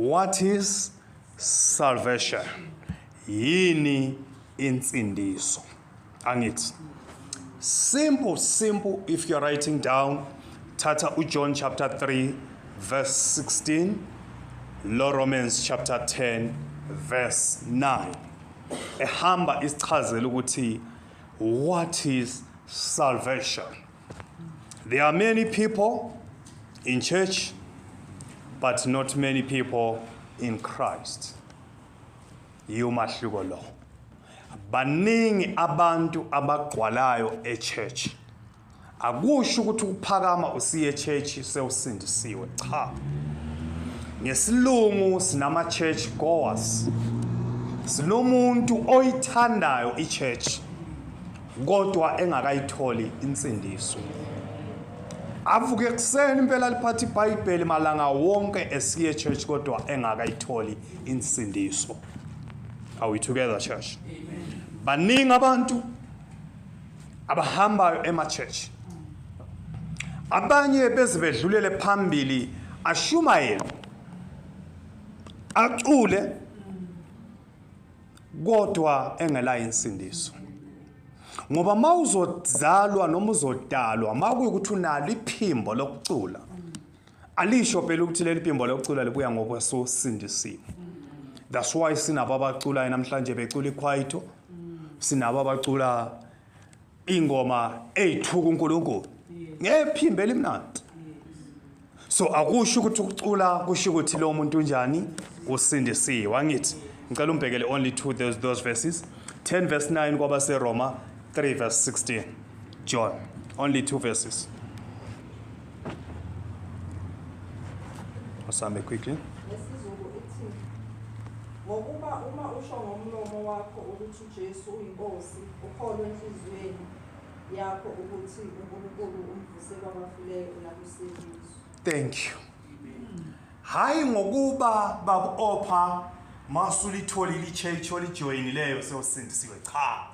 What is salvation? Yini insindiso? Angithi. Simple, simple if you're writing down thatha uJohn chapter 3 verse 16 lo Romans chapter 10 verse 9. Ehamba isichazela ukuthi what is salvation? There are many people in church but not many people in Christ. Yiwo umahluko lo. Baningi abantu abagqwalayo echurch. Akusho ukuthi ukuphakama usiye echurch sewusindisiwe. Cha. Ngesilungu sinama church goers. Sinomuntu oyithandayo ichurch kodwa engakayitholi insindiso. Avuke ekuseni impela liphatha iBhayibheli malanga wonke esiye church kodwa engakayitholi insindiso. Are we together church? Baningi abantu abahambayo ema church. Abanye beze bedlulele phambili ashumayele acule kodwa engelayo insindiso. Ngoba mawuzozalwa noma uzodalwa makuyukuthi unalo iphimbo lokucula alisho phela ukuthi leli phimbo lokucula libuya ngokwesosindisiwe. That's why sinabo abaculayo namhlanje becula ikwaito, sinabo abacula ingoma eyithuka uNkulunkulu ngephimbo elimnandi. So akusho ukuthi ukucula kusho ukuthi lo muntu unjani usindisiwe. Angithi ngicela umbhekele only two those verses 10 verse 9 kwabaseRoma 3 verse 16 John only two verses. Asambe quickly. NgesiZulu ithi ngokuba uma usho ngomlomo wakho ukuthi uJesu uyinkosi ukholwe enhliziyweni yakho ukuthi uNkulunkulu umvuse kwabafileyo uyakusindiswa. Thank you. Hayi ngokuba babuopha masulitholile ichurch olijoyinileyo sewusindisiwe cha.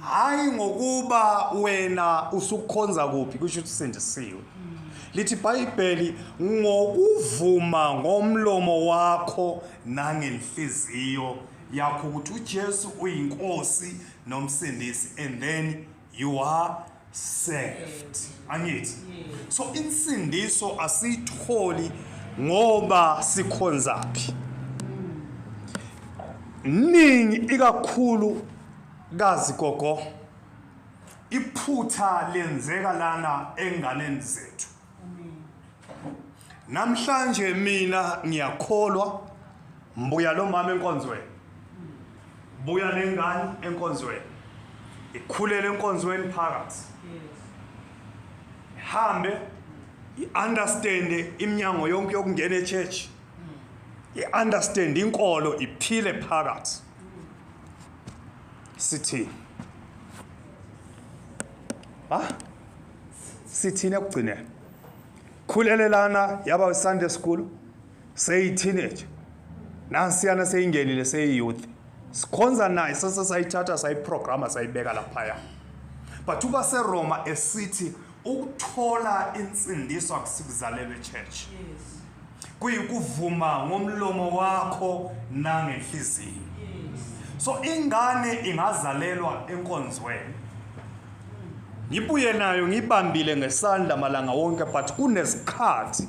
Hayi ngokuba wena usukhonza kuphi kusho ukuthi usindisiwe. Lithi iBhayibheli ngokuvuma ngomlomo wakho nangenhliziyo yakho ukuthi uJesu uyinkosi nomsindisi and then you are saved. Angithi. So insindiso asiyitholi ngoba sikhonzaphi. Ningi ikakhulu kazi gogo iphutha lenzeka lana enganeni zethu. Namhlanje mina ngiyakholwa mbuya lo mama enkonzweni. Buya nengane enkonzweni. Ikhulele enkonzweni phakathi. Hambe i-understand iminyango yonke yokungena echurch. I-understand inkolo iphile phakathi. Sithini? Ha? Sithini ekugcineni? Khulelelana yaba Sunday school seyi teenage. Nansiyana seyingenile seyi youth. Sikhonza naye sase sayithatha sayiprograma sayibeka laphaya. But uba seRoma esithi ukuthola insindiso akusikuzalelwe church. Kuyikuvuma ngomlomo wakho nangenhliziyo. So ingane ingazalelwa enkonzweni. Ngibuye nayo ngibambile ngesandla malanga wonke but kunesikhathi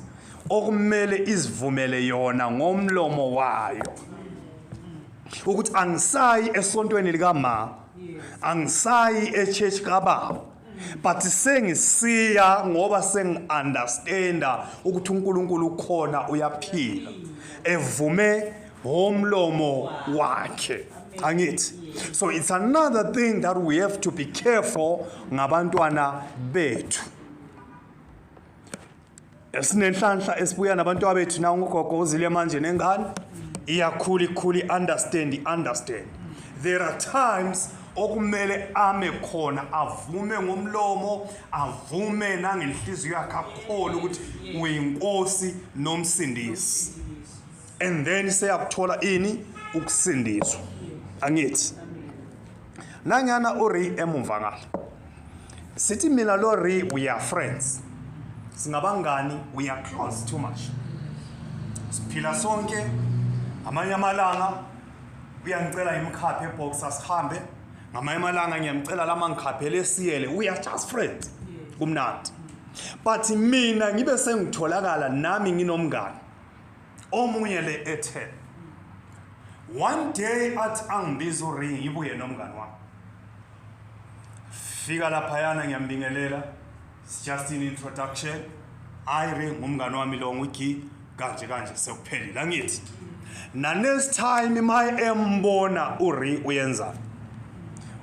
okumele izivumele yona ngomlomo wayo. Ukuthi angisayi esontweni likama, angisayi echurch kababa. But sengisiya ngoba sengi-understanda ukuthi uNkulunkulu ukhona uyaphila. Evume ngomlomo wakhe. Angithi. So it's another thing that we have to be careful ngabantwana bethu. Esinenhlanhla esibuya nabantwana bethu na ugogo uzile manje nengane iyakhula ikhula understand understand. There are times okumele ame khona avume ngomlomo avume nangenhliziyo yakhe akholwe ukuthi uyinkosi nomsindisi. And then seyakuthola ini ukusindiswa. Angithi. Nangana uri emumva ngala. Sithi mina lo ri we are friends. Singabangani we are close too much. Siphila sonke amanye amalanga uyangicela imkhaphe ebox asihambe, ngamanye amalanga ngiyamcela lama ngikhaphele esiyele. We are just friends. Kumnandi. But mina ngibe sengitholakala nami nginomngani omunye le ethe one day athi angibiza uring ngibuye nomngani wami. Fika laphayana ngiyambingelela, it's just an introduction. Ayi ngumngani wami lo ngugi kanje kanje sekuphelile angithi. Na next time my embona uri uyenza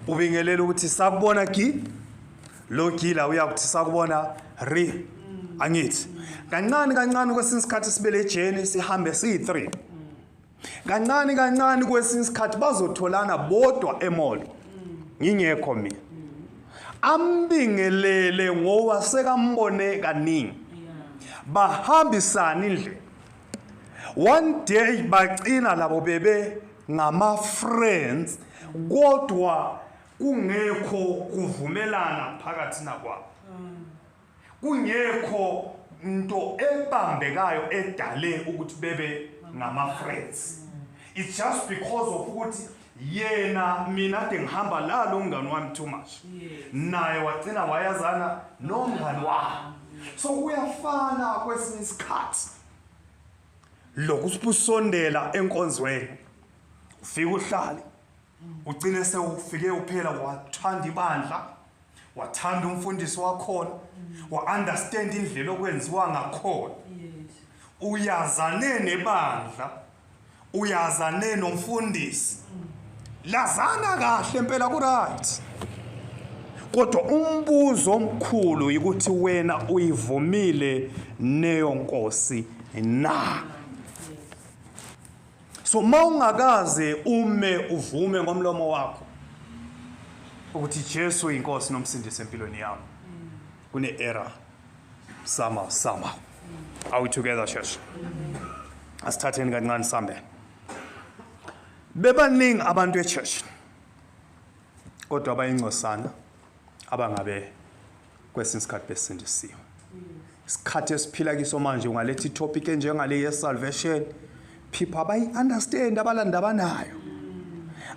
ubingelela ukuthi sakubona gi lo gila uyakuthi sakubona ri angithi. Kancane kancane kwesinye isikhathi sibelejeni sihambe siyi3. Kancane kancane kwesinye isikhathi bazotholana bodwa emall. Ngingekho mina. Ambingelele ngoba sekambone kaningi. Bahambisana indlela. One day bagcina labo bebe ngama friends kodwa kungekho kuvumelana phakathi nakwabo. Kungekho into ebambekayo edale ukuthi bebe ngama friends. It's just because of ukuthi yena mina ade ngihamba la lo mngani wami too much. Naye wagcina wayazana nomngani wakhe. So kuyafana kwesinye isikhathi. Lokhu sibusondela enkonzweni. Ufika uhlale. Ugcine sewufike uphela wathanda ibandla, wathanda umfundisi wakhona, wa-understand indlela okwenziwa ngakhona. Uyazane nebandla, uyazane nomfundisi. Lazana kahle impela ku right. Kodwa umbuzo omkhulu ukuthi wena uyivumile neyo Nkosi na? So mawungakaze ume uvume ngomlomo wakho ukuthi Jesu uyinkosi nomsindisi empilweni yami, kune error sama sama. Are we together, church? Asithatheni kancane sambe. Bebaningi abantu echurch kodwa abayingcosana abangabe kwesinye isikhathi besindisiwe. Isikhathi esiphila kiso manje ungaletha itopic enjengale ye salvation, people abayi understand, abalanda banayo.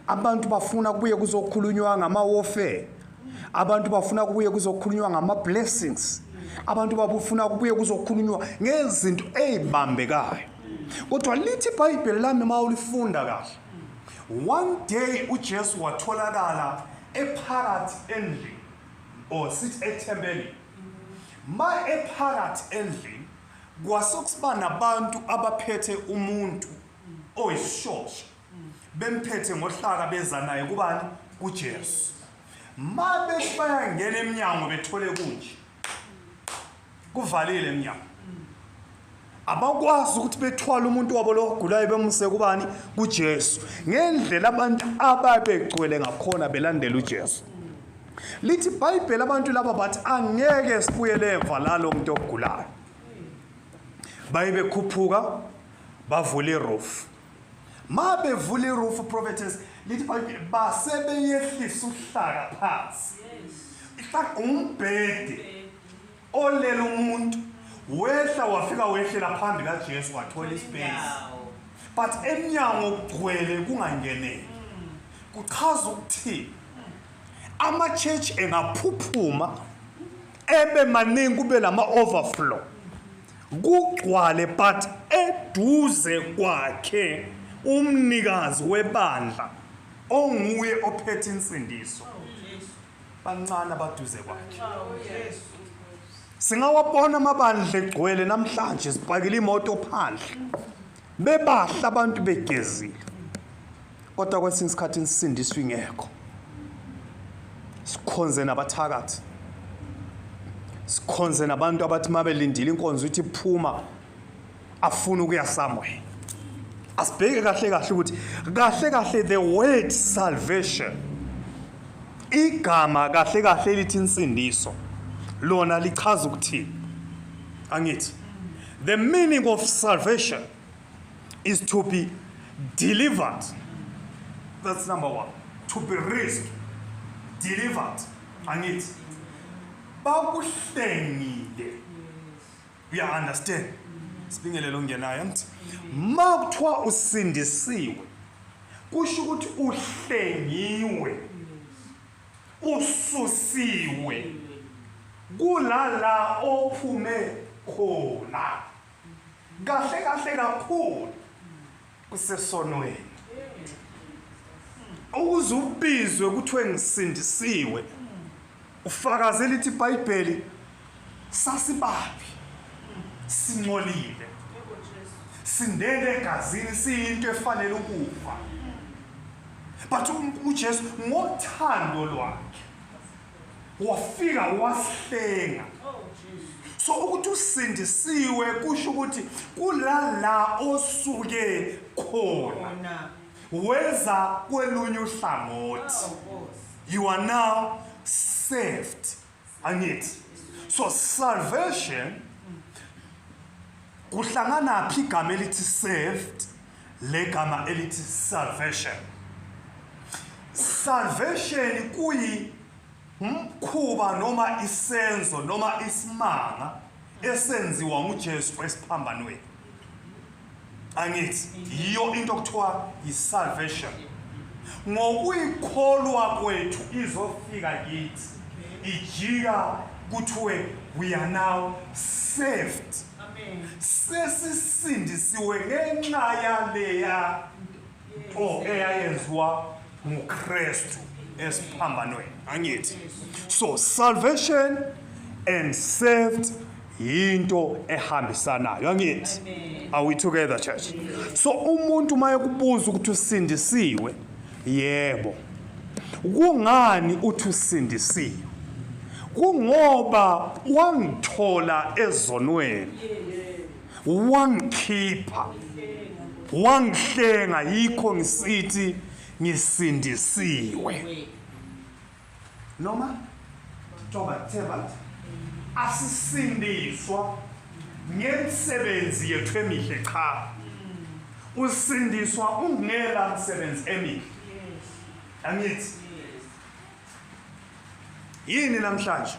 Abantu bafuna kubuye kuzokhulunywa ngama warfare, abantu bafuna kubuye kuzokhulunywa ngama blessings, abantu babufuna kubuye kuzokhulunywa ngezinto ezibambekayo. Kodwa lithi iBhayibheli lami mawulifunda kahle, one day uJesu watholakala ephakathi endlini, or sithi ethempelini. Ma ephakathi endlini kwasokusiba nabantu abaphethe umuntu oyisishosha, bemphethe ngohlaka beza naye kubani? KuJesu. Ma bethi bayangena eminyango bethole kunje kuvalile eminyango, abakwazi ukuthi bethwale umuntu wabo lo ogulayo bemuse kubani? KuJesu. Ngendlela abantu ababegcwele ngakhona belandela uJesu. Lithi iBhayibheli abantu laba bathi angeke sibuyele emva lalo muntu ogulayo. Baye bekhuphuka bavula iroof. Ma bevula iroof, prophetess, lithi iBhayibheli basebeyehlisa uhlaka phansi. Ihlaka umbhede olela umuntu wehla wafika wehlela phambi kaJesu wathola ispace. But emnyango kugcwele kungangeneki. Kuchaza ukuthi ama-church engaphuphuma ebe maningi kube lama overflow kugcwale, but eduze kwakhe umnikazi webandla onguye ophethe insindiso bancane abaduze kwakhe. Singawabona amabandla egcwele namhlanje, sipakile imoto phandle, bebahla abantu begezile, kodwa kwesinye isikhathi insindiso ingekho. Sikhonze nabathakathi, sikhonze nabantu abathi mabelindile inkonzo ithi phuma afuna ukuya somewhere. Asibheke kahle kahle ukuthi kahle kahle the word salvation, igama kahle kahle lithi insindiso, lona lichaza ukuthini? Angithi the meaning of salvation is to be delivered. That's number one. To be raised, delivered. Angithi bakuhlengile, you understand? Sibingelele ongenayo ngithi makuthiwa usindisiwe kusho ukuthi uhlengiwe, ususiwe kulala ophume khona kahle kahle kakhulu kusesonweni. Ukuze ubizwe kuthiwe ngisindisiwe, ufakazela ithi iBhayibheli sasibaphi, singcolile, sindele egazini, siyinto efanele ukufa, but uJesu ngothando lwakhe wafika wasihlenga. So ukuthi usindisiwe kusho ukuthi kulala osuke khona weza kwelunye uhlangothi. You are now saved. Angithi so salvation kuhlangana phi igama elithi saved legama elithi salvation? Salvation kuyi umkhuba noma isenzo noma isimanga esenziwa nguJesu esiphambanweni. Angithi yiyo into okuthiwa yi-salvation. Ngokuyikholwa kwethu izofika kithi, ijika kuthiwe we are now saved. Sesisindisiwe ngenxa yaleya nto eyayenziwa nguKristu esiphambanweni. Angithi so salvation and saved yinto ehambisanayo. Angithi are we together, church? So umuntu mayekubuza ukuthi usindisiwe, yebo, kungani uthi usindisiwe? Kungoba wangithola ezonweni, wangikhipha, wangihlenga, yikho ngisithi ngisindisiwe. Noma toba tebat asisindiswa ngemisebenzi yethu emihle, cha, usindiswa ungela msebenzi emihle. Angithi yini namhlanje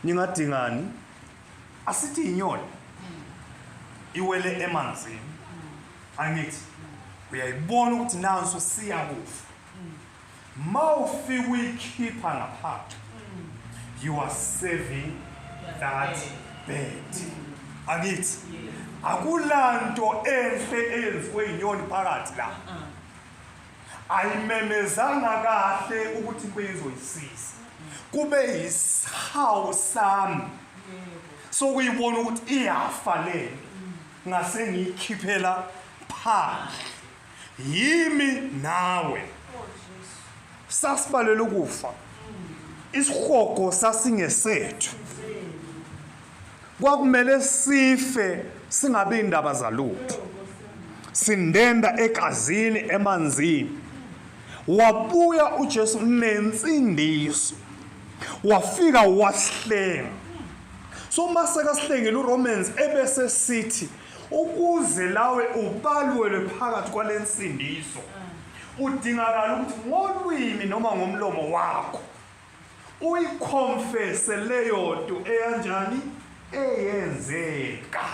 ningadingani? Asithi inyoni iwele emanzini, angithi uyayibona ukuthi nanso siyakufa, mawufika uyikhipha ngaphandle, you are saving that bird. Angithi akulanto enhle eyenziwe inyoni phakathi la, ayimemezanga kahle ukuthi kuyizoyisiza, kube yisihawu sami sokuyibona ukuthi iyafa le, ngase ngiyikhiphela phandle. Yimi nawe sasibalele ukufa, isihogo sasingesethu, kwakumele sife singabi indaba zalutho, sindenda egazini emanzini. Wabuya uJesu nensindiso, wafika wasihlenga. So mase kasihlengile uRomans ebese sithi ukuze lawe ubalwelwe phakathi kwalensindiso udingakala ukuthi ngolwimi noma ngomlomo wakho uyiconfesse leyo nto eyanjani eyenzeka.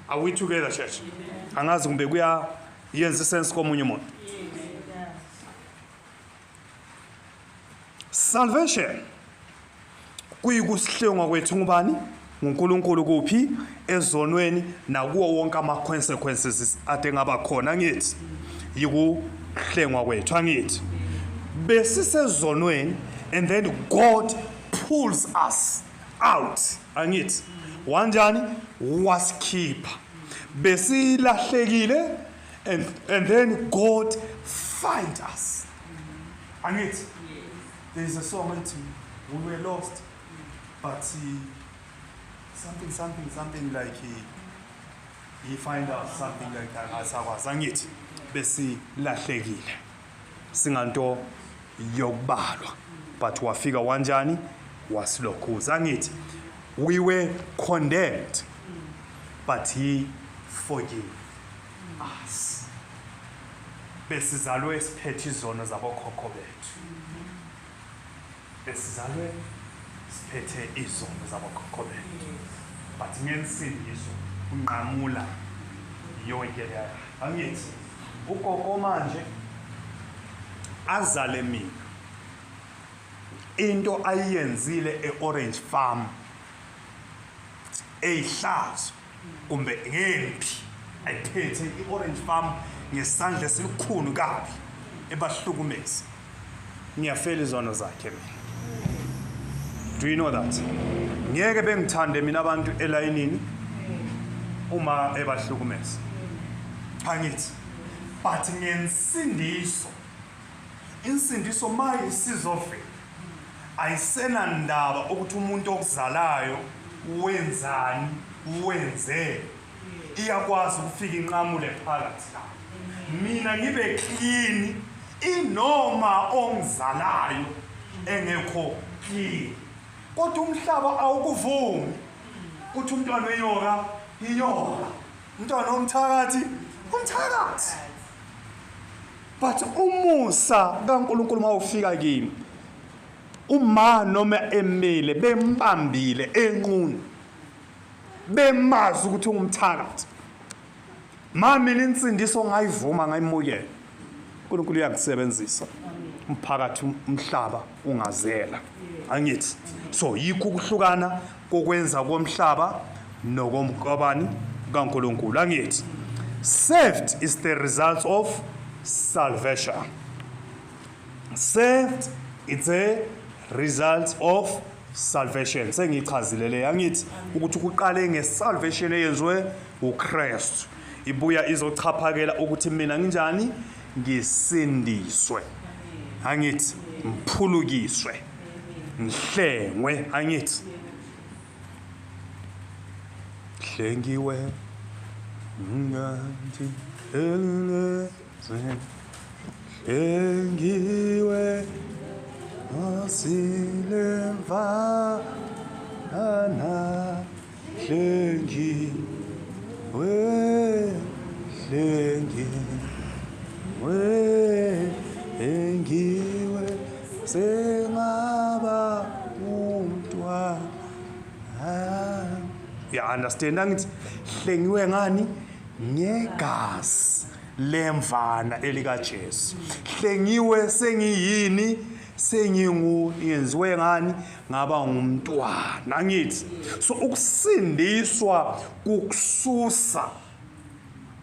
Are we together, church? Angazi kumbe kuya yenza sense komunye umuntu. Salvation kuyikusihlengwa kwethu ngubani? NguNkulunkulu. Kuphi? Ezonweni nakuwo wonke ama consequences ade ngaba khona. Angithi yikuhlengwa kwethu, angithi besisezonweni and then God pulls us out. Angithi wanjani? Wasikhipha, besilahlekile and then God find us. Angithi there is a song ethi we were lost but he, something something something like he find us, something like that. Asakwazi. Angithi besilahlekile singanto yokubalwa, but wafika wanjani? Wasilokhuza. Angithi we were condemned but he forgave us. Besizalwe siphethe izono zabokhokho bethu, besizalwe siphethe izono zabokhokho bethu, but ngensindiso Unqamula yonke leyo. Angithi ugogo manje azale mina. Into ayiyenzile eOrange Farm eyihlazo kumbe ngempi ayiphethe iOrange Farm ngesandla esikhulu kabi ebahlukumeza. Ngiyafela izono zakhe mina. Do you know that? Ngeke bengithande mina abantu elayinini uma ebahlukumeza. Angithi but ngensindiso, insindiso maye isizovela ayisenandaba ukuthi umuntu okuzalayo wenzani wenze, iyakwazi ukufika inqamule phakathi la. Mina ngibe clean inoma ongizalayo engekho clean, kodwa umhlaba awukuvumi uthi umntwana wenyoka inyoka, umntwana womthakathi umthakathi. But umusa kaNkulunkulu mawufika kimi, uma noma emile bembambile enqunu bemazi ukuthi ungumthakathi, mami insindiso ngayivuma ngayimukela, uNkulunkulu uyakusebenzisa umphakathi umhlaba ungazela. Angithi so yikho ukuhlukana kokwenza komhlaba nokomkabani kaNkulunkulu. Angithi saved is the result of salvation. Saved it's a result of salvation. Sengichazile le angithi ukuthi kuqale ngesalvation eyenziwe uKristu, ibuya izochaphakela ukuthi mina nginjani, ngisindiswe. Angithi ngiphulukiswe, ngihlengwe. Angithi hlengiwe ngathi hlengiwe asilemvana hlengiwe hlengiwe hlengiwe sengaba umntwana. You understand? Angithi hlengiwe ngani? Ngegazi lemvana elikaJesu. Hlengiwe sengiyini? Sengingu yenziwe ngani? Ngaba ngumntwana. Angithi so ukusindiswa kukususa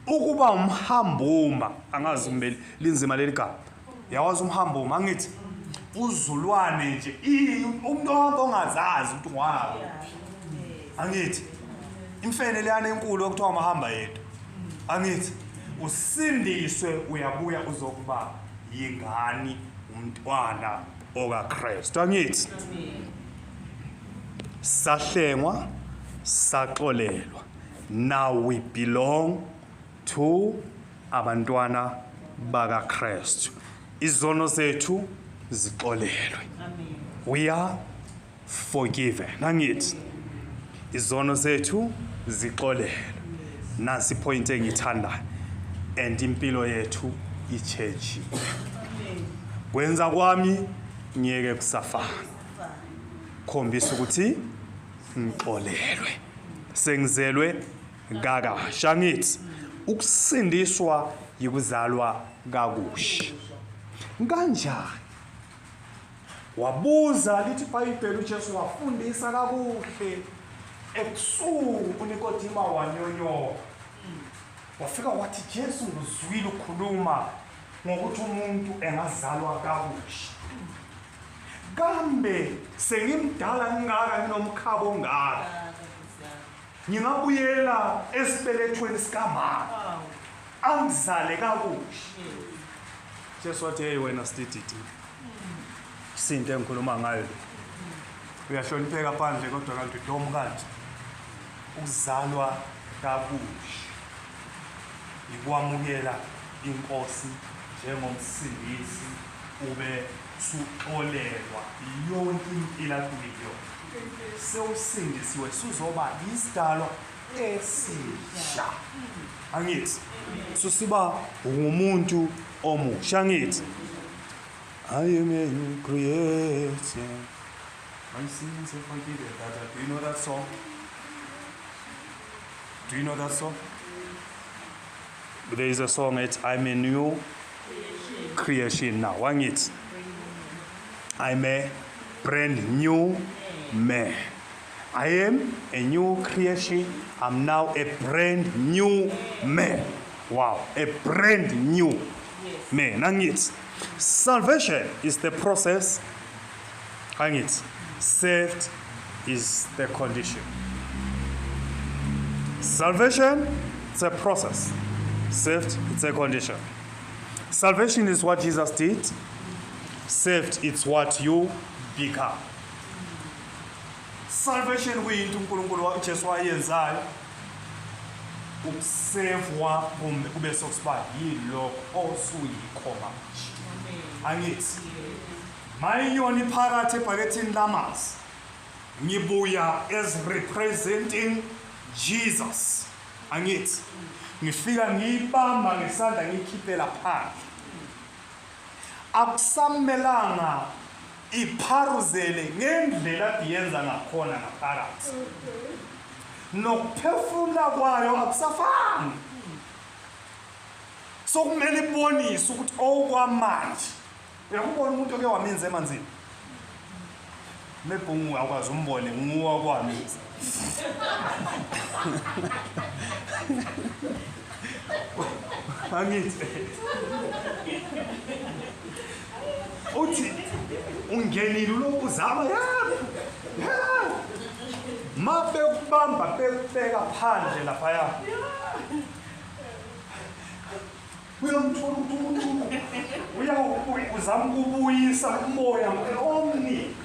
ukuba umhambuma. Angazi kumbe linzima leli gama. Yawazi umhambuma? Angithi uzulwane nje umuntu ongazazi ukuthi ngwabo. Angithi imfene leyana enkulu okuthiwa mahamba yedwa. Angithi usindiswe uyabuya uzokuba yingani, umntwana okaKristu. Angithi sahlengwa saxolelwa, now we belong to abantwana bakaKristu. Izono zethu zixolelwe. We are forgiven. Angithi izono zethu zixolelwe. Nasi point engithandayo, and impilo yethu i-change. Kwenza kwami ngiyeke kusafana, khombisa ukuthi ngixolelwe, sengizelwe kakasha. Angithi ukusindiswa yikuzalwa kakusha. Kanjani? Wabuza lithi iBhayibheli uJesu wafundisa kakuhle ebusuku uNikodima wanyonyoka. Wafika wathi Jesu ngizwile ukukhuluma ngokuthi umuntu engazalwa kakusha. Kambe sengimdala ngingaka nginomkhabo ongaka, ngingabuyela esibelethweni sikamama angizale kakusha? Jesu wathi hey wena sidididi, sinto engikhuluma ngayo le. Uyahlonipheka phandle kodwa kanti udomu kanje. Ukuzalwa kakusha ikwamukela inkosi njengomsindisi, ube suxolelwa yonke impilo kuyo, sewusindisiwe, suzoba isidalwa esisha. Angithi susiba ngumuntu omusha. Angithi I am a new creator, my sins are forgiven. Do you know that song? Do you know that song? There is a song, it's I'm a new creation now. Wangithi I'm a brand new man. I am a new creation. I'm now a brand new man. Wow, a brand new man. Angithi salvation is the process. Angithi saved is the condition. Salvation, it's a process. Saved, it's a condition. Salvation is what Jesus did. Saved, it's what you become. Salvation kuyinto uNkulunkulu uJesu wayenzayo. Ukusevwa kumbe kube sokusiba yilokho osuyikho manje. Angithi mayinyoni phakathi ebhakethini lamanzi ngibuya as representing Jesus. Angithi ngifika ngiyibamba ngesandla ngiyikhiphela phandle. Akusamelanga ipharuzele ngendlela adiyenza ngakhona ngaphakathi. Nokuphefumula kwayo akusafani. So kumele ibonise ukuthi okwamanje. Uyakubona umuntu oke waminza emanzini? Mebhungu awukwazi umbone nguwa kwaminza. Angithi uthi ungenile ulokhu uzama ya ma bekubamba bekubeka phandle laphaya uyamthola ukuthi umuntu uzama ukubuyisa umoya omni.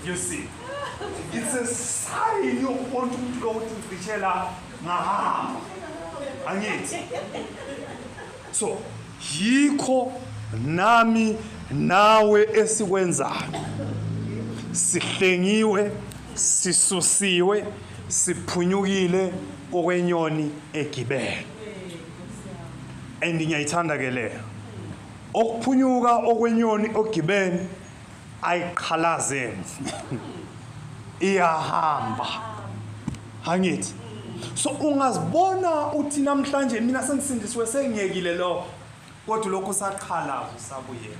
You see, it's a sign yokubona umuntu lo uthi ngicishe la ngahamba. Angithi so yikho nami nawe esikwenzayo, sihlengiwe, sisusiwe, siphunyukile okwenyoni egibele. And ngiyayithanda ke leyo, okuphunyuka okwenyoni ogibele ayiqhalaze emva, iyahamba. Angithi so ungazibona uthi namhlanje mina sengisindisiwe sengiyekile lo, kodwa lokho usaqhalaza usabuyela.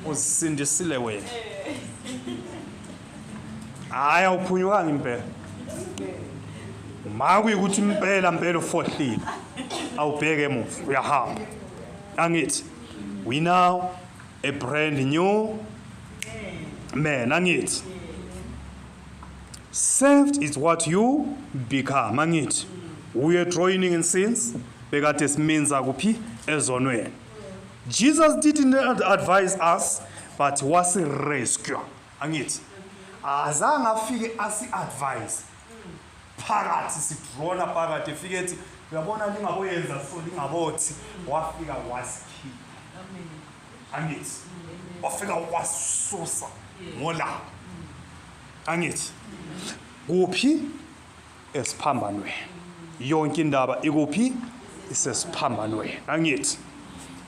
Uzisindisile wena. Hayi, awuphunyukanga impela. Ma kuyikuthi impela impela ufohlile, awubheke emuva, uyahamba. Angithi we now a brand new man. Angithi saved is what you become. Angithi we are drowning in sins, bekade siminza kuphi ezonweni. Jesus didn't advise us, but was rescue. Angithi azange afike asi-advise phakathi, sidrona phakathi, efike ethi uyabona lingaboyenza so lingabothi, wafika wasikhipha. Angithi wafika wasusa ngolaka. Angithi kuphi? Esiphambanweni. Yonke indaba ikuphi? Isesiphambanweni. Angithi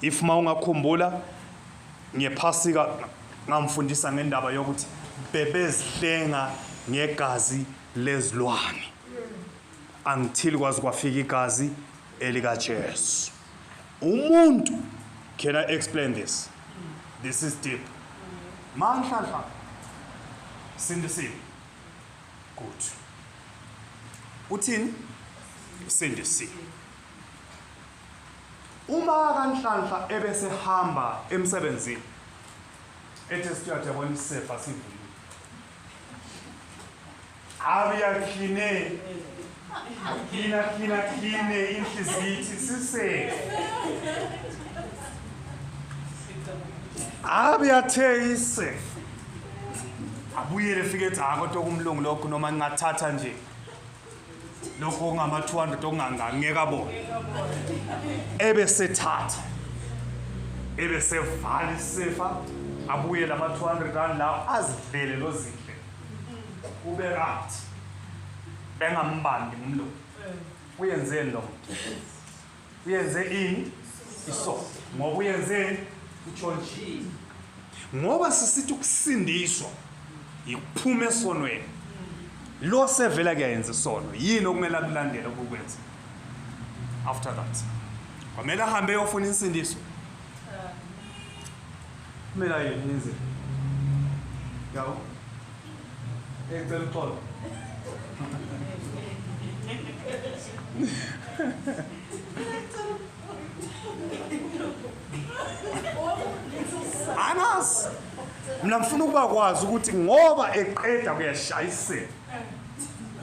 if ma ungakhumbula ngephasika ngamfundisa ngendaba yokuthi bebezihlenga ngegazi lezilwane until kwazi kwafika igazi elikaJesu. Umuntu, can I explain this? This is deep. Manhlanhla sindisiwe. Good. Uthini? Sindisiwe. Uma kaNhlanhla ebesehamba emsebenzini ethi sithathe yabona isisefa sivulile, abiyakline klina klina kline inhliziyo ithi sisefa, abiyathe isefa, abuyele efike ethi ha kodwa kumlungu lokhu noma ngingathatha nje lokho okungama 200 okungangeke abone, ebesethatha ebesevala isifa, abuye lama 200 rand lawo azidlele lo zidle, ube right, bengambambi ngumlungu. Uyenzeni lo muntu? Uyenze ini? Isono. Ngoba uyenzeni? Utshontshile. Ngoba sisithi ukusindiswa yikuphuma esonweni. Lo sevela kuyayenza isono, yini okumele akulandele ukukwenza after that? Kwamele ahambe eyofuna insindiso. Kumele ayini yenze? Yabo, ecela uxolo. Angazi, mina ngifuna ukuba kwazi ukuthi ngoba eqeda kuyashayisela,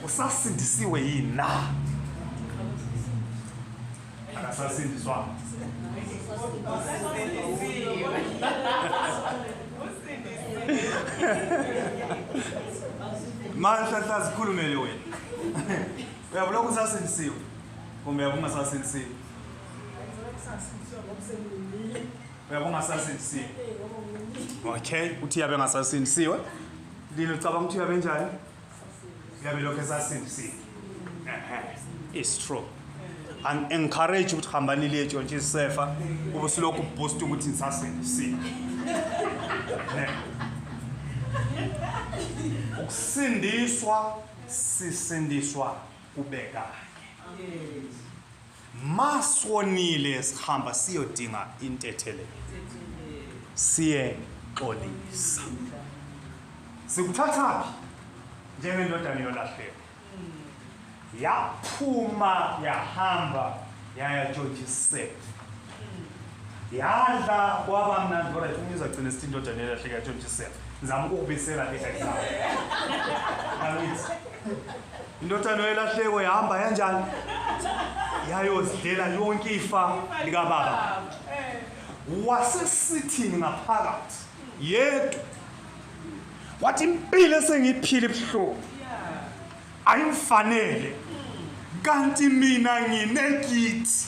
usasindisiwe yini na? Akasasindiswanga. Manhlanhla, zikhulumele wena. Uyabona, usasindisiwe kumbe uyabe ungasasindisiwe? Uyabe ungasasindisiwe. Okay, uthi yabe engasasindisiwe. Lini ucabanga ukuthi uyabe njani? Uyabe lokhu esasindisiwe. Ehe, it's true. And encourage ukuthi hambani liye tshontshe isefa, ube usulokhu uboost ukuthi ngisasindisiwe. Ne. Ukusindiswa, sisindiswa kube kanye. Masonile, sihamba siyodinga intethelelo, siyexolisa. Sikuthathaphi? Njengendodana yolahleko, yaphuma, yahamba, yayatshontsha isefa, yadla kwaba mnandi. Kodwa umuntu uzagcina esithi indodana yelahleko yatshontsha isefa. Ngizama ukukubisela le example. Angithi indodana yelahleko yahamba yanjani? Yayozidlela yonke ifa likababa. Wasesithini ngaphakathi yedwa? Wathi, "Impilo esengiyiphila ibuhlungu, ayimfanele, kanti mina nginekithi.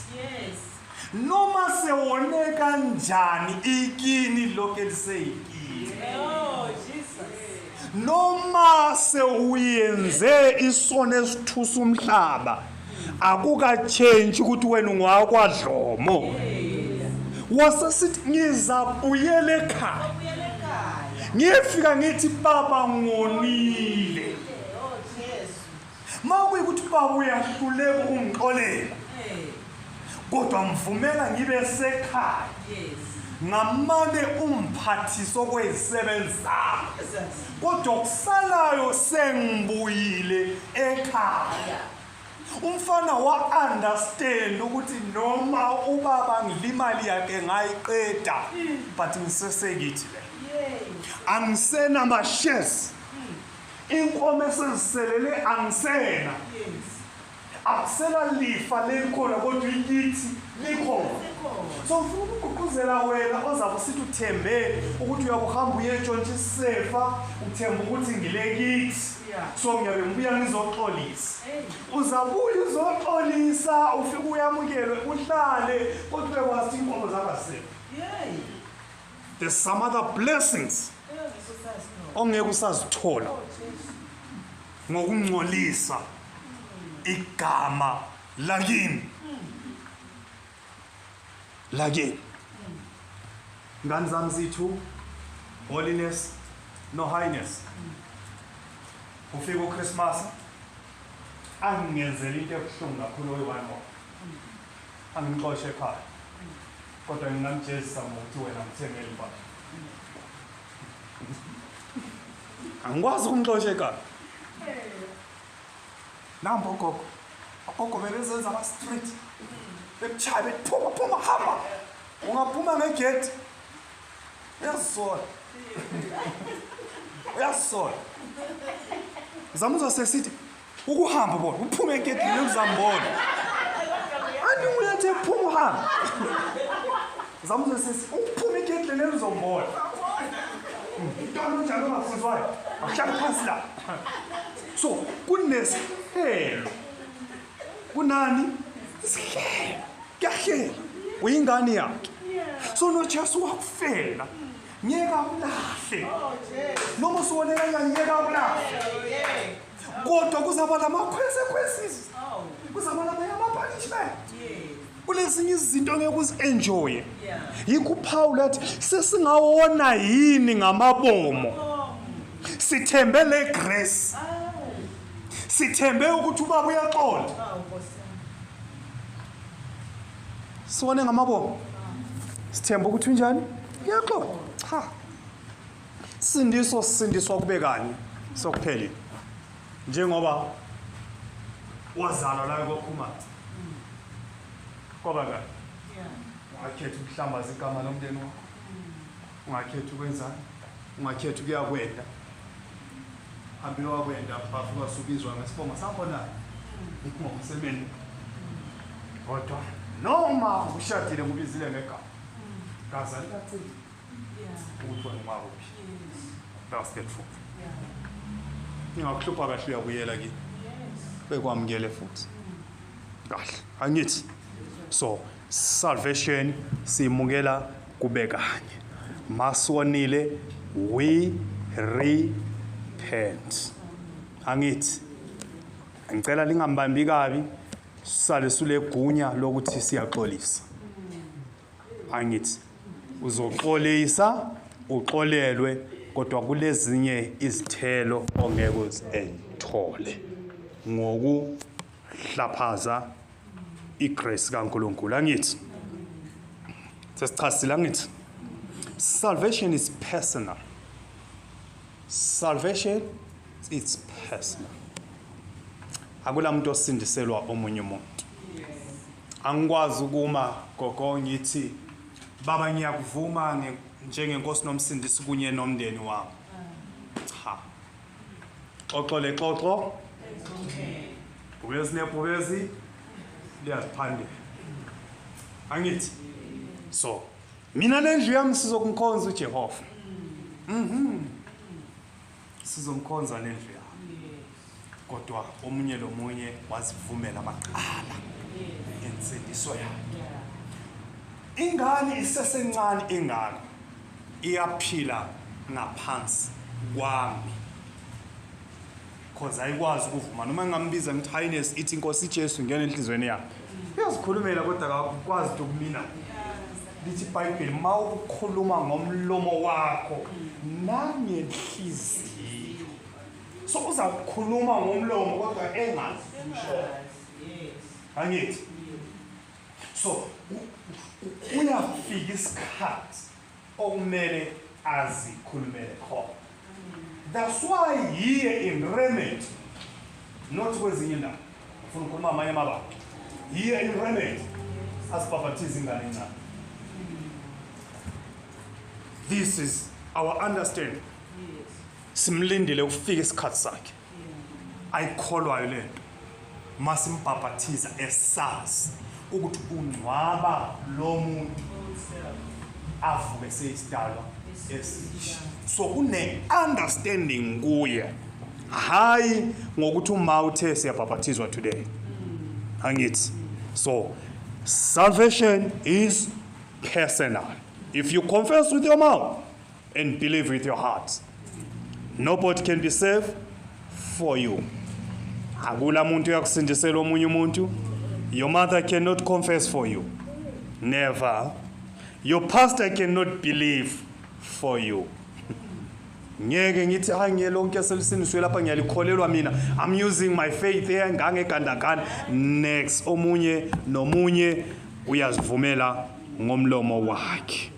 Noma sewone kanjani, ikini lokho eliseyikini. Oh, Jesus. Noma sewuyenze isono esithusa umhlaba, akukatshentshi ukuthi wena ungwakwadlomo." Wasesithi, "Ngizabuyela ekhaya. Ubuyele ekhaya. Ngiyefika ngithi, 'Baba, ngonile.' Oh, Jesu. Ma kuyikuthi baba uyahluleka ukungixolela, kodwa mvumela ngibe sekhaya, ngamane umphathiso kwezisebenzi zami, Jesus. Kodwa kusalayo sengibuyile ekhaya." Umfana wa-understand ukuthi noma ubaba ngidla imali yakhe ngayiqeda, but ngisesekithi le. Angisena-ma-shares, inkomo eseziselele angisena. Akusela lifa lelikhona, kodwa ikithi likhona. So ngifuna ukugqugquzela wena ozabe usithi uthembe ukuthi uyakuhamba uyetshontsha isefa, uthembe ukuthi ngile kithi, so ngiyabe ngibuya ngizoxolisa. Uzabuya uzoxolisa, ufike uyamukelwe, uhlale, kodwa uyakwazi ukuthi inkomo zakasephi. There's some other blessings ongeke usazithola ngokungcolisa igama lakini. Ngane zami, zithu holiness no highness. Ufika uChristmas, angingenzela into ebuhlungu kakhulu oyi-one more, angixoshe ekhaya, kodwa ngingamjezisa ngokuthi wena ngithengele impahla. Angikwazi ukumxosha ekhaya. Nambo ogogo, ogogo bebezenza ama-street, bekuchaya, bethi, "Phuma, phuma, hamba." Ungaphuma ngegedi, uyazisola, uyazisola. Zama uzosesithi ukuhamba, bona uphume egedini, uzambona anti uyathi phuma uhambe. Zama uzosesithi ukuphuma egedini, uzombona umntwana onjalo ongafundiswayo, akuhlale phansi la. So kunesihelo, kunani isihlelo, kuyahlela, uyingane yakhe. So noJesu wakufela, ngeke akulahle. Noma usuwone kanjani, ngeke akulahle, kodwa kuzaba lama-consequences, kuzaba lamanye ama-punishment. Kulezinye izinto ngeke uzi-enjoye. Yikho uPaul athi sesingawona yini ngamabomo, sithembe le grace. Sithembe ukuthi ubaba uyaxola. Sone ngamabomu. Sithembe ukuthi unjani? Uyaxola. Cha. Sindiso sisindiswa kube kanye sokuphelile. Njengoba wazalwa la kokhumalo. Kwaba kanye. Ungakhetha ukuhlambaza igama lomndeni wakho. Ungakhetha ukwenzani? Ungakhetha ukuyakwenda. Hambile wakwenda bafika subizwa ngesibongo sakho na. Ngomsebenzi. Kodwa noma ushadile ngubizile ngegama. Gaza likaCili. Ukuthi wena ungakuphi. That's the truth. Ngingakuhlupha kahle uyabuyela kimi. Bekwamukele futhi. Kahle. Angithi. So salvation simukela kube kanye. Masonile we repent. Angithi. Ngicela lingambambi kabi sale sulegunya lokuthi siyaxolisa. Angithi. Uzoxolisa uxolelwe kodwa kulezinye izithelo ongeke uzithole ngokuhlaphaza igrace kaNkuluNkulu. Angithi. Sesichazile angithi. Salvation is personal. Salvation it's personal. Akula muntu osindiselwa omunye umuntu. Angikwazi ukuma gogo ngithi baba ngiyakuvuma njengenkosi nomsindisi kunye nomndeni wami. Cha. Xoxo le xoxo. Bhubezi nebhubezi liyaziphandela. Angithi. So mina nendlu yami sizokumkhonza uJehova. Sizomkhonza nendlu yami. Kodwa omunye lomunye wazivumela amaqala insindiso yakhe. Ingane isesencane ingane iyaphila ngaphansi kwami. Cause ayikwazi ukuvuma noma ngingambiza ngithi highness ithi inkosi Jesu ngene enhlizweni yakhe. Uyazikhulumela kodwa akukwazi ukumina. Lithi iBhayibheli mawukhuluma ngomlomo wakho nangenhliziyo. So uzakukhuluma ngomlomo kodwa engazi usho. Angithi. So uyafika isikhathi okumele azikhulumele khona. That's why here in Remedy, not kwezinye indawo, ufuna ukukhuluma amanye amabanga. Here in Remedy, asibhaphathize ingane encane. This is our understanding. Simlindile ukufika isikhathi sakhe. Ayikholwayo lento. Masimbhaphathiza esazi ukuthi ungcwaba lo muntu avuke seyisidalwa esisha. So kune understanding kuye. Hayi ngokuthi uma uthe siyabhaphathizwa today. Angithi. So salvation is personal. If you confess with your mouth and believe with your heart, nobody can be saved for you. Akula muntu uyakusindisela omunye umuntu. Your mother cannot confess for you. Never. Your pastor cannot believe for you. Ngeke ngithi hayi ngiyelonke selisindiswe lapha ngiyalikholelwa mina. I'm using my faith here ngangegandagana. Next omunye nomunye uyazivumela ngomlomo wakhe.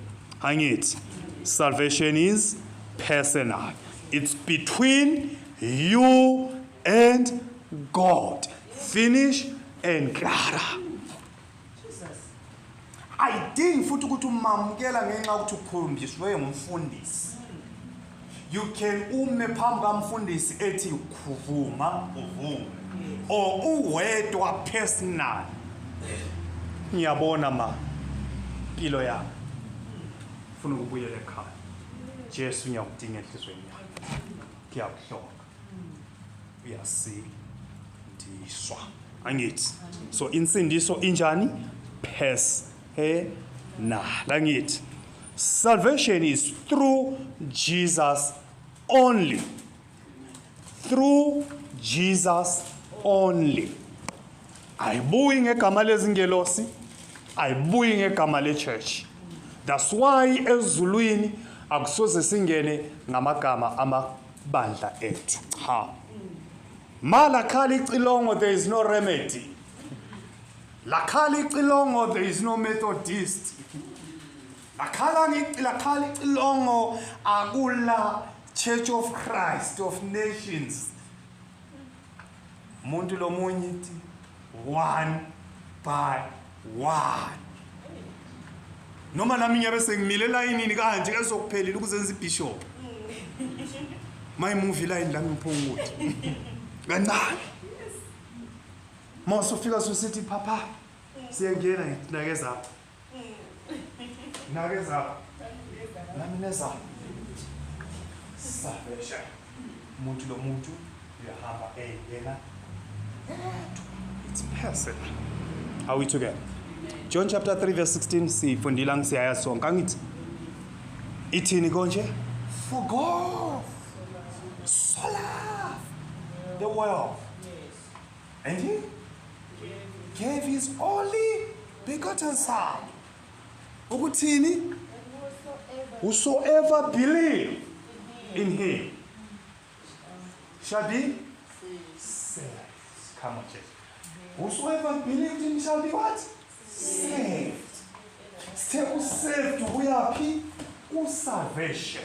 Angithi salvation is personal. It's between you and God. Finish and clara. Ayidingi futhi ukuthi umamukela ngenxa yokuthi ukhombiswe ngumfundisi. You can ume phambi kamfundisi ethi khuvuma uvume or uwedwa personal. Ngiyabona ma impilo yami ufuna ukubuyela ekhaya. Jesu ngiyakudinga enhlizweni yami. Ngiyakuhloka. Uyasindiswa. Angithi. So insindiso injani? Personal. Angithi. Salvation is through Jesus only. Through Jesus only. Ayibuyi ngegama lezingelosi, ayibuyi ngegama lechurch. That's why ezulwini akusoze singene ngamagama amabandla ethu. Cha. Malakhala icilongo, there is no remedy. Lakhala icilongo, there is no Methodist. Lakhala icilongo, akula Church of Christ of Nations. Umuntu lomunye ithi one by one. Noma nami ngiyabe sengimile elayinini kanje kesokuphelile ukuzenza ibishop. My movie line lami ngiphunguthi. Kancane. Mawusufika susithi papa siyangena ngithi nakezapha. Nakezapha. Nami nezapha. Salvation. Umuntu lo muntu uyahamba eyena. It's personal. Are we together? John chapter 3 verse 16 sifundile ngisiyaya sonke angithi ithini konje? For God so loved the world, and he gave his only begotten son. Ukuthini? Whosoever believe in him shall be saved. Come on, church. Whosoever believed in him shall be what? Saved. Saved uyaphi? Ku salvation.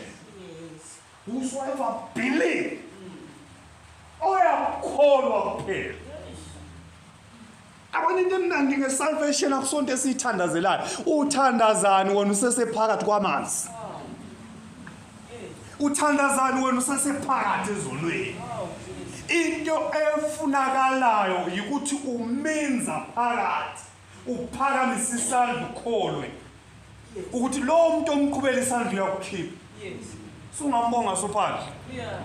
Whosoever believe, oyakholwa kuphela. Abona into emnandi ngesalvation akusonto esiyithandazelayo. Uthandazani wena usesephakathi kwamanzi? Uthandazani wena usesephakathi ezulwini? Into efunakalayo yikuthi umenza phakathi, uphakamise isandla ukholwe ukuthi lo muntu omqhubela isandla uyakukhipha. Yes. Sungambonga sophandle. Yeah.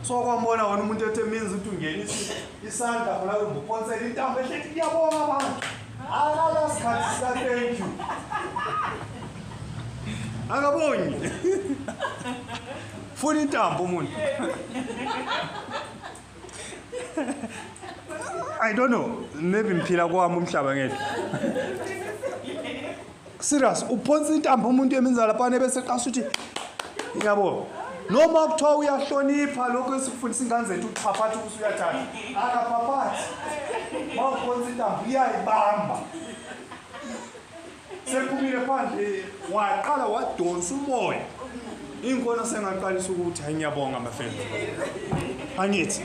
So kwambona wena umuntu ethe minzi ukuthi ungenisa isandla khona uphonsela intambo ehlethi kuyabonga abantu. Akala sikhathi sika thank you. Akabongi. Funa intambo umuntu. I don't know. Maybe ngiphila kwami umhlaba ngedwa. Serious, uphonsa intambo umuntu eminza lapha bese qasha uthi ngiyabonga. Noma kuthiwa uyahlonipha lokho esikufundisa ingane zethu ukuphaphatha ukuthi uyathatha. Akaphaphathi. Mawuphonsa intambo uyayibamba. Sephumile phandle waqala wadonsa umoya. Inkona sengaqalisa ukuthi hayi ngiyabonga mafethu. Angithi.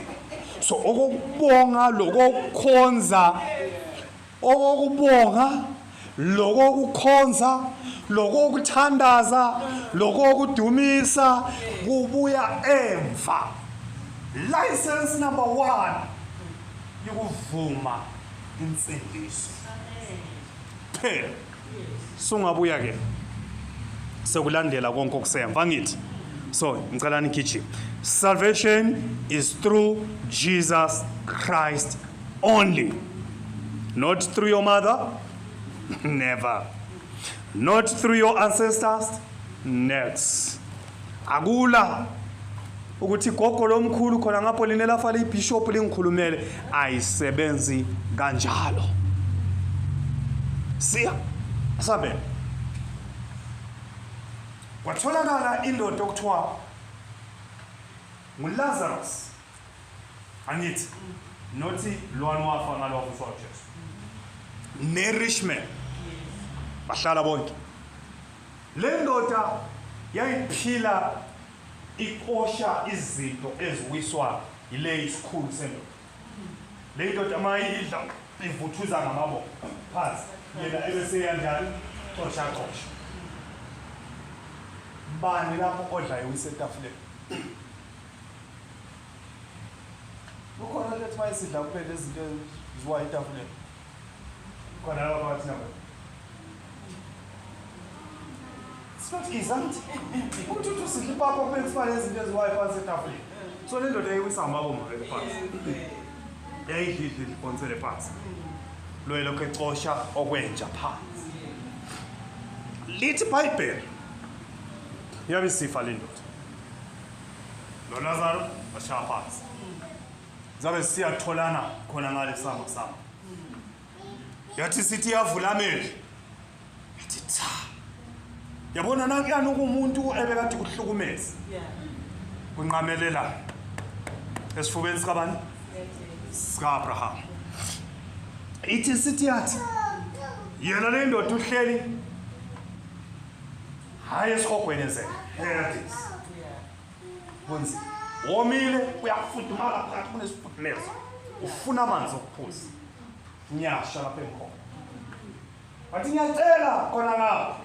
So okubonga lokukhonza, okubonga lokukhonza, lokuthandaza, lokudumisa kubuya emva. License number 1 yokuvuma insindiso. Phela sungabuya ke sekulandela konke okusemva angithi. So ngicela nigijime. Salvation is through Jesus Christ only. Not through your mother, never. Not through your ancestors, next. Akula ukuthi gogo lomkhulu khona ngapho linela fala ibishop lingikhulumele, ayisebenzi kanjalo. Siya asabe. Kwatholakala indoda okuthiwa nguLazarus. Angithi nothi lwana wafa ngalokho uJesu. Ne-rich man. Bahlala bonke. Le ndoda yayiphila iqosha izinto eziwiswa yile isikhulu sendoda. Le ndoda mayidla ivuthuza ngamaboko phansi. Yena ebese yanjani? Qosha qosha. Bani lapho odla iwisetafuleni? Ukhona lethi mayisidla kuphela izinto eziwa etafuleni. Khona lapho bathi nabo. It's not easy. Uthi usidla ipapa kuphela sifane izinto eziwayo phansi etafuleni. So le ndoda yayiwisa ngamabombo vele phansi. Yayidlidli iphonsele phansi. Lo lokho ecosha okwenja phansi. Lithi iBhayibheli yabe isifa le ndoda. Lo Lazaro washaya phansi. Zabe siyatholana khona ngale sama sama. Yathi sithi yavula amehlo. Yathi cha. Yabona nankuyana umuntu ebekade kuhlukumeza. Yeah. Kunqamelela. Esifubeni sikabani? Sika-Abraham. Ithi sithi yathi yena le ndoda uhleli hhayi esihogweni ezele Hades. Kunzima. Womile uyafudumala phakathi kunesifudumeza. Ufuna amanzi okuphuza. Ngiyasha lapha engikhona. Wathi ngiyacela khona ngapha.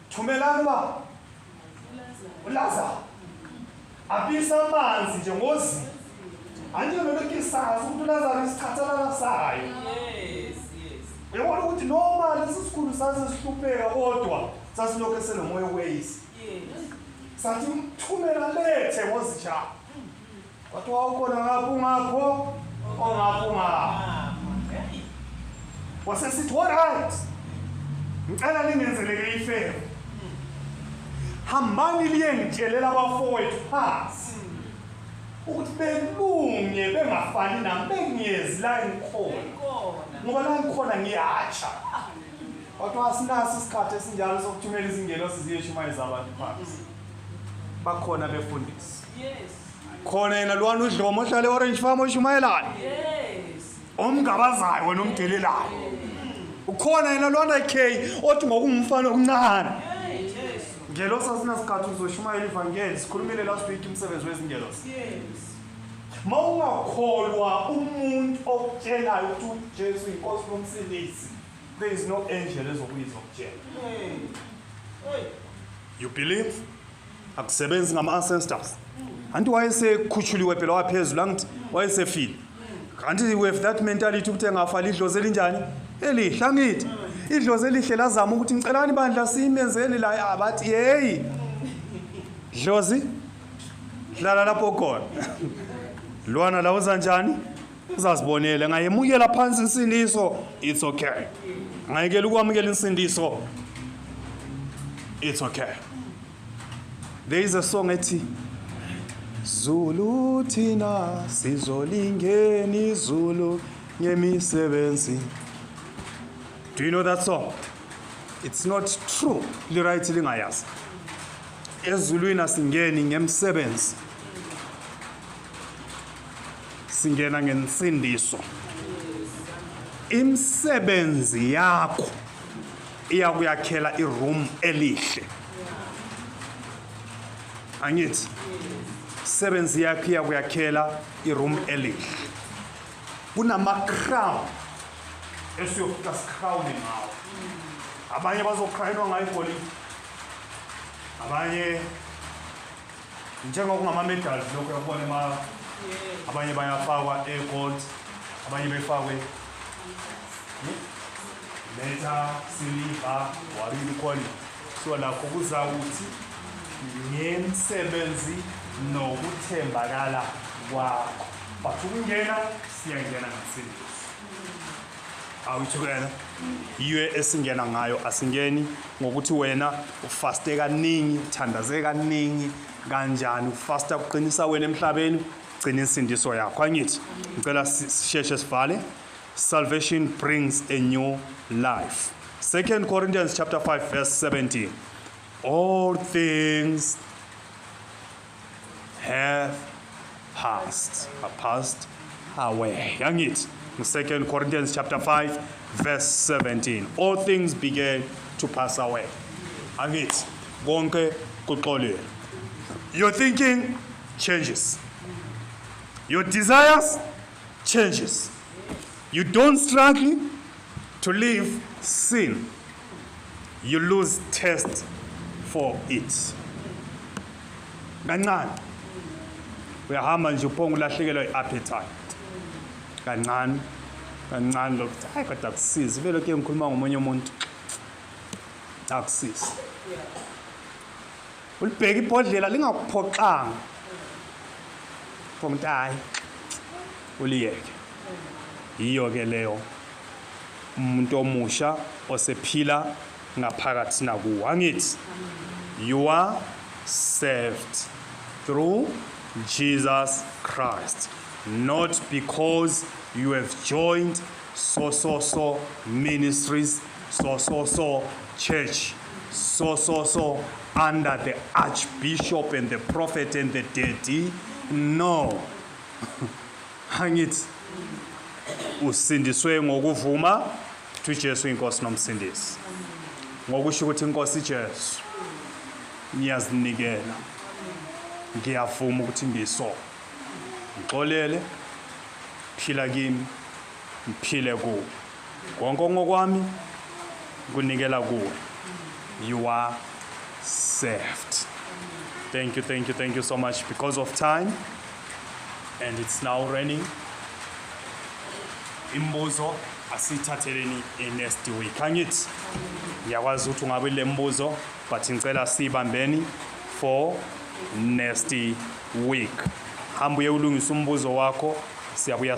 Thumelani uba uLazaro abisa amanzi nje ngozipho. Anti lokhu isazi ukuthi uLazaro isichathalala sayo. Yes, yes. Uyabona ukuthi noma lesi sikhulu sasesihlupheka kodwa sasilokhu esenomoya okweyisa. Yes. Sathi mthumela lethe ngozijaba. Wathi wawukhona ngapho ungapho ongapho ungapho. Hey. Wasesithi all right. Ngicela ningenzeleke ifebo. Hambani liye ngitshelela abafowethu phansi. Ukuthi belunge bengafani nami bengiyezi la engikhona. Khona. Ngoba la ngikhona ngiyatsha. Kodwa asinaso isikhathi esinjalo sokuthumela izingelosi ziyeshumayeza abantu phansi. Bakhona befundisi. Yes. Khona yena lwana udlomo ohlala e-Orange Farm oshumayelayo. Yes. Omngabazayo wena omdelelayo. Ukhona yena lwana K othi ngokungumfana omncane. Hey, Jesu. Ngelosi asinasikhathi uzoshumayela ivangeli. Sikhulumile last week umsebenzi wezingelosi. Yes. Mawungakholwa umuntu okutshelayo ukuthi uJesu inkosi nomsindisi, there is no angel ezokuyizokutshela. Hey. Hey. You believe? Akusebenzi ngama-ancestors. Anti wayesekhutshuliwe phela waphezulu angithi wayesefile. Kanti we have that mentality ukuthi engafa lidlozi elinjani? Elihle angithi. Idlozi elihle lazama ukuthi ngicelani bandla simenzeni la abathi hey. Dlozi hlala lapho khona. Lwana la uza njani? Uzazibonela ngayemukela phansi insindiso it's okay. Ngayekela ukwamukela insindiso it's okay. There is a song ethi Zulu thina sizolingena izulu ngemisebenzi. Do you know that song? It's not true. Li-right lingayazi. Ezulwini asingeni ngemsebenzi. Singena ngensindiso. Imisebenzi yakho iyakuyakhela iroom elihle. Angithi sebenzi yakho iyakuyakhela iroom elihle. Kunama crown esiyofika sicrown ngawo. Abanye bazocrownwa ngayo igolide. Abanye njengokungama medals lokho uyabona ema abanye bayafakwa e-gold, abanye befakwe metal, silver, whatever you call it. So lakho kuza ukuthi ngemsebenzi nokuthembakala kwakho. But ukungena siyangena ngensindiso. Are we together? Yiyo esingena ngayo asingeni ngokuthi wena ufaste kaningi, uthandaze kaningi kanjani, ufasta kuqinisa wena emhlabeni, gcina insindiso yakho. Angithi ngicela sisheshe sivale. Salvation brings a new life. 2 Corinthians chapter 5 verse 17. All things have passed, are passed away. Angithi 2 Corinthians chapter 5 verse 17. All things began to pass away. Angithi konke kuxolile. Your thinking changes. Your desires changes. You don't struggle to leave sin. You lose taste for it. Kancane. Uyahamba nje uphonga ulahlekelwa i-appetite. Kancane. Kancane lokhu hayi kodwa akusizi vele ke ngikhuluma ngomunye umuntu. Akusizi. Ulibheka ibhodlela lingakuphoxanga. Phonga hayi uliyeke. Yiyo ke leyo umuntu omusha osephila ngaphakathi nakuwo. Angithi you are saved through Jesus Christ, not because you have joined so so so ministries, so so so church, so so so under the archbishop and the prophet and the deity. No. Angithi usindiswe ngokuvuma ukuthi uJesu inkosi nomsindisi. Ngokusho ukuthi inkosi Jesu ngiyazinikela. Ngiyavuma ukuthi ngiyisono. Ngixolele, phila kimi, ngiphile kuwe. Konke ngokwami kunikela kuwe. You are saved. Thank you, thank you, thank you so much. Because of time, and it's now raining. Imibuzo asithatheleni next week. Angithi ngiyakwazi ukuthi ungabe le mbuzo, but ngicela sibambeni for next week. Hamba uye ulungisa umbuzo wakho, siyabuya.